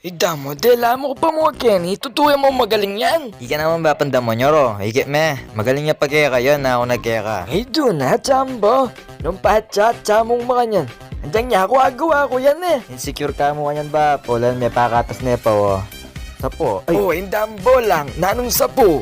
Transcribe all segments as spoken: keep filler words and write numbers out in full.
Ida mu, dela mu ku pa mu keni, tutu ya mu magaling yan. Ika naman, Bapang Damonyor, o. Ikit me, magaling ya pa keka yan, aku na keka. Ay, dana, Jumbo. Nung pahatsa-hatsa mung makanyan, anjang ya ku, agawa ku yan e. Insecure ka mu kanyan, Bap. Olan me, pakatas ne pa, o. Sapu. Ay. O, indambo lang, nanung sapu?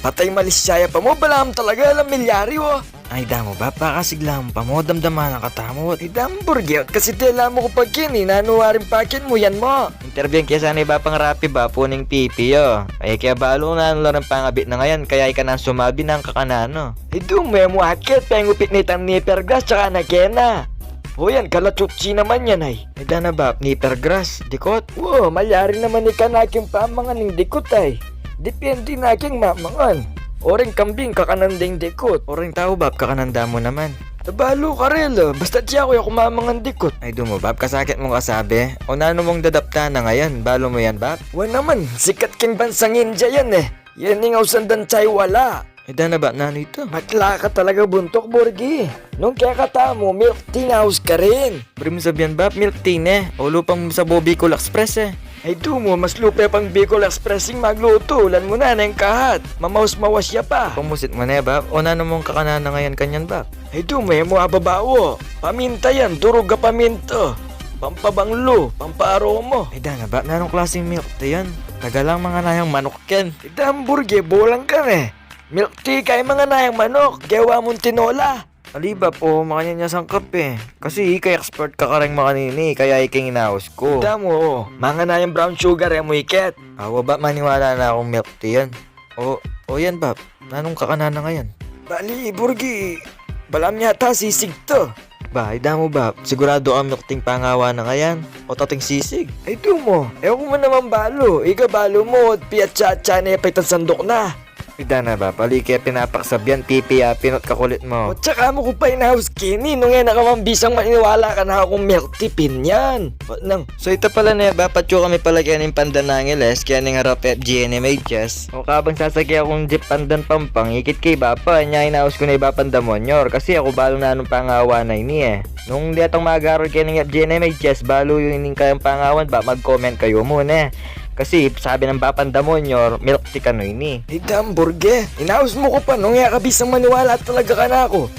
Patay, malisya ya pa mu, balamu talaga alang milyari, o. Ay, damu, Bap, pakasigla mu pa mu, damdaman na katamu. Ay, damu, Burgi, kasi dela mu ku pa keni, nanu waring pakin mu yan mu? Interview ke sana i Bapang Rapi, Bap, uling pipi, o. Ay, kaya balu nanu la ring pangabit na ngayan, kaya ika nang sumabi nung kakananu. Ay, dumu, e mu akit, pengupit ne itang nipple grass, tsaka na kena. O yan, kalatsutsi naman yan, ay. Ay, dana, Bap, nipple grass, dikut? O, malyari naman ika na king pamangan ning dikut, ay. Depende na king mamangan. O ring kambing, kakanan ding dikut. O ring tau, Bap, kakanan da mu naman. Balu ka rela, basta e ku ya kumamangan dikut. Ay, dumu, Bap, kasakit mung kasabi. O nanu mung dadaptan na ngayan, balu mu yan, Bap? Wa naman, sikat king bansang India yan e. Yan ing ausan dang chai wala. Ay, dana, Bap, nanu ita? Bakla ka talaga buntuk, Burgi. Nung kekatamu, milk tea ing aus karin. Buri mung sabian, Bap, milk tea ne. O, lupa mu sa Bicol Express e. Ay, dumu, mas lupa pang Bicol Express ing maglutu, ulan mu na neng kahat. Mamaus-mawas ya pa. Pamusit mu ne, Bap. O nanu mung kakanan na ngayan kanyan, Bap? Ay, dumu, e mu ababau. Paminta yan, durug a paminta. Pampabanglu, pampaaroma. Ay, dana, Bap, nanung klasing milk tea yan? Taga lang manganayang manuk ken. Ay, damu, Burgi, bolang ka ne. Milk tea keng manganayang manuk, gewa mung tinola. Ali, Bap, o, makanyan ya sangkap e. Kasi ika expert ka kareng makanini, kaya ika ing inaus ku. Damu, o, manganayang brown sugar e mu ikit. Awa, Bap, maniwala na kung milk tea yan. O, o yan, Bap, nanung kakanan na ngayan? Bali, Burgi, balamu yata sisig ta. Ba, ay, damu, Bap, siguradu kang milk tea ing pangawa na ngayan? O tating sisig? Ay, dumu, e ku mu naman balu, ika balu mu, piatsa-atsa ne pa itang sanduk na. Ay, dana, Bap, ali ke pinapaksabian, pipi ya, pinut kakulit mu. O, tsaka mu ku pa inaus keni, nung e na ka man bisang maniwala kanaku kung milk tea pin yan. O, nang. So, ita pala ne, Bap, atyu kami pala kening Pandan Angeles, kening harap F G N M H S. O, kabang sasake akung jeep Pandan Pampang, ikit ke i Bapa, nya inaus ku ne i Bapang Damonyor, kasi e ku balu nanung pangawa na ini e. Nung detang magarol kening F G N M H S, balu yu ining kayang pangawan, Bap, mag-comment kayu mu ne. Kasi sabi nang Bapang Damonyor, milk tea kanu ini. Ay, damu, Burgi, inaus mu ku pa, nung e ka bisang maniwala talaga kanaku.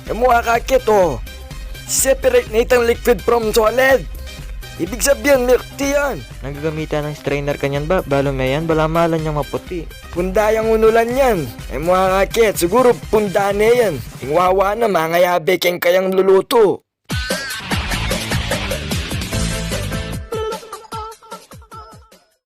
E mu akakit, o. Separate ne itang liquid from solid. Ibig sabian, milk tea yan. Nang gagamitan nang strainer kanyan, Bap, balu me yan, balamu malan yang maputi. Punda yang unulan yan. E mu akakit, siguru punda ne yan. Ing wawa na, mangayabe keng kayang lulutu.